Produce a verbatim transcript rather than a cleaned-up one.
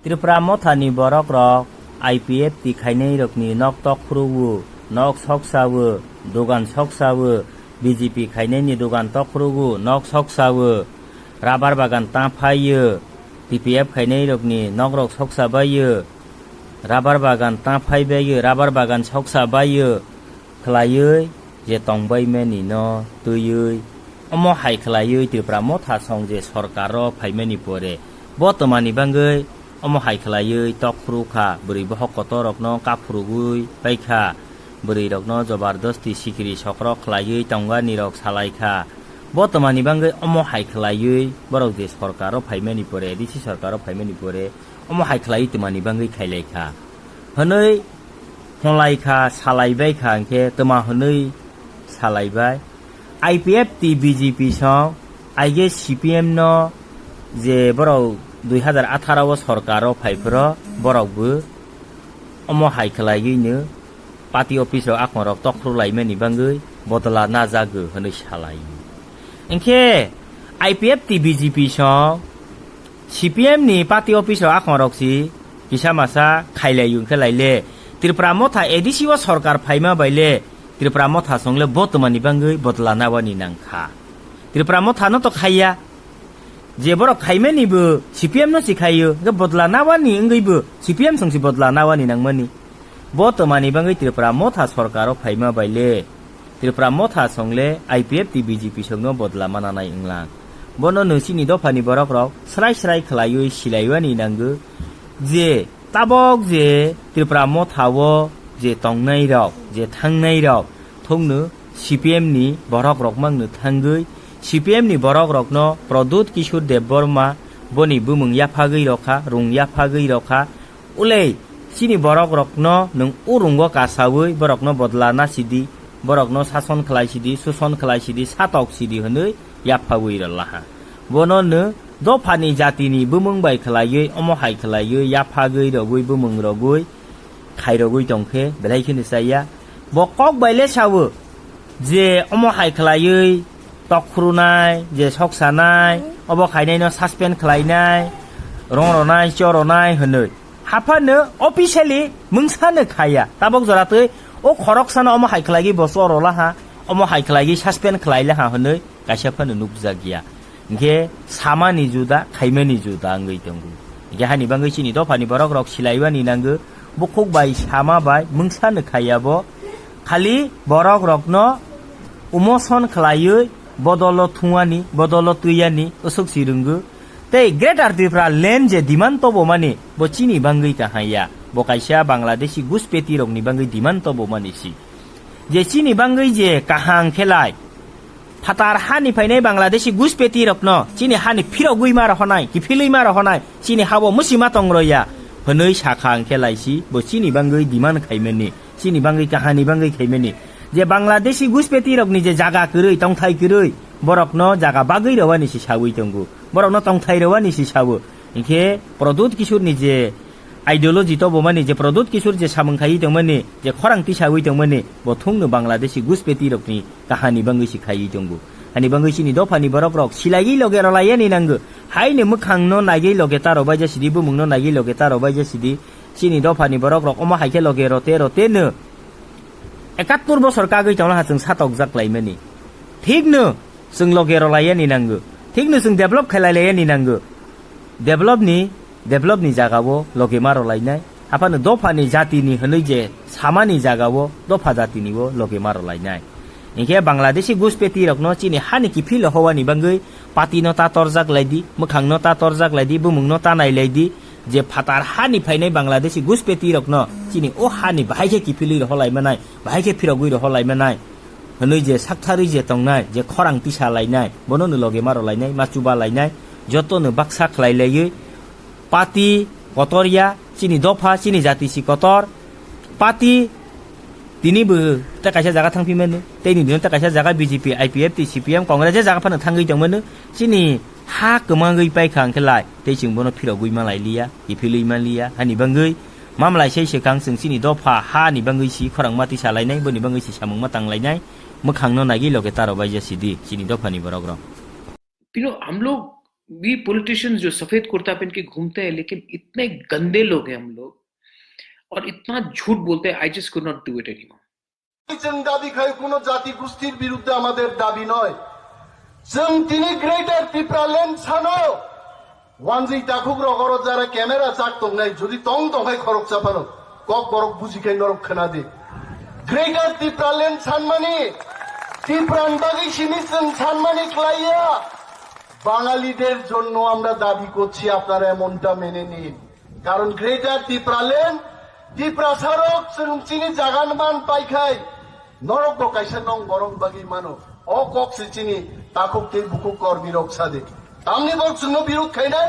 Tripura mothani borok rok I P F T khainai rokni nok tok phuru o, nok sok sa o, dogan sok sa o, B J P khainai ni dogan tok phuru o, nok sok sa o, rabar bagan ta phai o, T P F khainai rokni nok rok sok sa bai o, rabar bagan ta phai bai o, rabar bagan sok sa bai o, khlaiwi je tongbaimani no twiwi omo hai khlaiwi Tripura motha song je sorkar o phaimani pore bo twmani bangwi omo hai khlaiwi tok phuru kha, bwrwi bohok kotor rok no kaphurugwi pai kha, bwrwi rok no jobardasti sikiri sokrok khlaiwi tongani rok salai kha. Bo twmani bangwi omo hai khlaiwi borok je sorkar o phaimani pore, A D C sorkar o phaimani pore omo hai khlaiwi twmani bangwi khailai kha hwnwi hwnlai kha, salai bai kha, hwnkhe twma hwnwi salai bai. I P F T B J P song, aige C P M no je borok dui hazar atharo o sorkar o phai phuru borok bo omo hai khlaiwi no party office rok akhong rok tok khru laimani bangwi bodla na jago hwnwi salai. Hwnkhe I P F T B J P song C P M ni party office rok akhong rok si kisa masa khailai hwnkhe laile Tripura motha A D C o sorkar phaima baile Tripura motha songle bo twmani bangwi bodla nawani nangkha. Tripura motha no to khaiya. Je borok khaimani bo C P M no si khaio, hwnkhe bodla nawani wngwi bo C P M song si bodla nawani nangmani. Bo twmani bangwi Tripura motha sorkar o phaima baile Tripura motha songle I P F T B J P songno bodla mananai wnglang. Bono nwng chini dophani borok rok srai srai khlaiwi silaiwani nango je tabok je Tripura motha o je tongnai rok, je thangnai rok thungno C P M ni borok rok mangno thangwi C P M ni borok rokno Pradyut Kishore Debbarma boni bumung yaphagwi rokha, rung yaphagwi rokha. Ulei, chini borok rokno nwng o rungo kasawi borokno bodla na sidi, borokno sason khlai sidi, suson khlai sidi, satok sidi hwnwi yaphawi rwlaha. Bono nwng dophani jatini bumung bai khlaiwi, omo hai khlaiwi, yaphagwi rogwi, bumung rogwi, khairogwi tongkhe, belai kheno chaya. Bo kok bai le sawo je omo hai khlaiwi tok khurunai, je sok sanai, obo khainaino suspend khlainai, rong ronai, cho ronai hwnwi. Haphano officially mungsano khaya. Tabok jora twi o khoroksano omo hai khlaigwi bo choro laha, omo hai khlaigwi suspend khlai laha hwnwi kaisa phano nukjak ya. Hinkhe samani juda, khaimani juda wngwi tongo. Hinkhe hani bangwi chini dophani borok rok silaiwani nango, bukhuk bai sama bai mungsano khaya bo. Khali borok rokno emotion khlaiwi bodolo thungani, bodolo twiyani usuk si rwngo. Tei Greater Tripura Land je demand tobomani bo chini bangwi kaham ya, bo kaisa Bangladeshi guspeti rokni bangwi demand tobomani si. Je chini bangwi je kaham khe lai, phatar hani phainai Bangladeshi guspeti rokno chini hani phirogwi ma rohonai, kiphilwi ma rohonai, chini habo musi ma tong roya hwnwi sakha hwnkhe lai si, bo chini bangwi demand khaimani, chini bangwi kahani bangwi khaimani. Je Bangladeshi guspeti rokni je jaga kwrwi, tongthai kwrwi, borokno jaga bagwi rwani si sawi tongo. Borokno tongthai rwani si sawo. Hinkhe Pradyut Kishore ni je ideology tobomani, je Pradyut Kishore je samung khaiwi tongmani, je khorang tisawi tongmani, bo thungno Bangladeshi guspeti rokni kahani bangwi si khaiwi tongo. Hani bangwi chini dophani borok rok silaiwi loge rwlaiyani nango. Haino mwkhangno naigwi loge ta rwbaija sidi, bumungno naigwi loge ta rwbaija sidi. Chini dophani borok rok omo hai khe loge rote rote no ekattor bosor kagwi tonglaha chwng satokjak laimani. Thikno chwng loge rwlaiyani nango. Thikno chwng develop khlai laiyani nango. Develop ni, develop ni jaga o loge ma rwlainai. Haphano dopha ni jati ni hwnwi je sama ni jaga o dopha jati ni o loge ma rwlainai. Hinkhe Bangladeshi guspeti rokno chini hani kiphil rohowani bangwi party no ta torjak lai di, mwkhang no ta torjak lai di, bumung no ta nai lai di, je phatar hani phainai Bangladeshi guspeti rokno chini o hani bahai khe kiphilwi rohorlai manai, bahai khe phirogwi rohorlai manai hwnwi je saktharwi je tongnai, je khorang tisa lainai, bono no loge ma rwlainai, ma chuba lainai, joto no baksa khlai laiwi party kotor ya, chini dopha, chini jati si kotor, party tini bo tei kaisa jaga thang phi mano, tei ni dino tei kaisa jaga B J P, I P F T, C P M, Congress je jaga phano thangwi tong mano, chini ha kwmangwi paikha hwnkhe lai, tei chwng bono phirogwi ma lai liya, kiphilwi ma liya, hani bangwi mamlai sai swkang chwng chini dopha ha ni bangwi si khorang ma tisa lainai, boni bangwi si samung ma tang lainai, mwkhang no naigwi loge ta rwbaija sidi chini dopha ni borok rok. You know, हम लोग भी पॉलिटिशियंस जो सफेद कुर्ता पहन के घूमते हैं, लेकिन इतने गंदे लोग हैं हम लोग, और इतना झूठ बोलते हैं, I just could not do it anymore. जों दाबि खायो কোনো জাতি গোষ্ঠীর বিরুদ্ধে আমাদের দাবি নয়। जों tini Greater Tipraland sano wanjwi takhuk rogoro jara camera chak tongnai, jodi tong tonghai khorok chapano, kok borok bujikhai norok khna di. Greater Tipraland sanmani, Tipran bagwi simi जों sanmani klaiya. বাঙালিদের জন্য আমরা দাবি করছি, আপনারা এমনটা মেনে নিন। কারণ গ্রেটার টিপ্রাল্যান্ড, টিপ্রাসারক চুংচিনি জাগান মান পাইখাই, নরক বকাইসা নং গরম বাগি মানো। অ কক সিচিনি তাকুক তে বুকুক কর্মী রক সাদে। তামনি বক চুনো বিরোধ খাইনাই।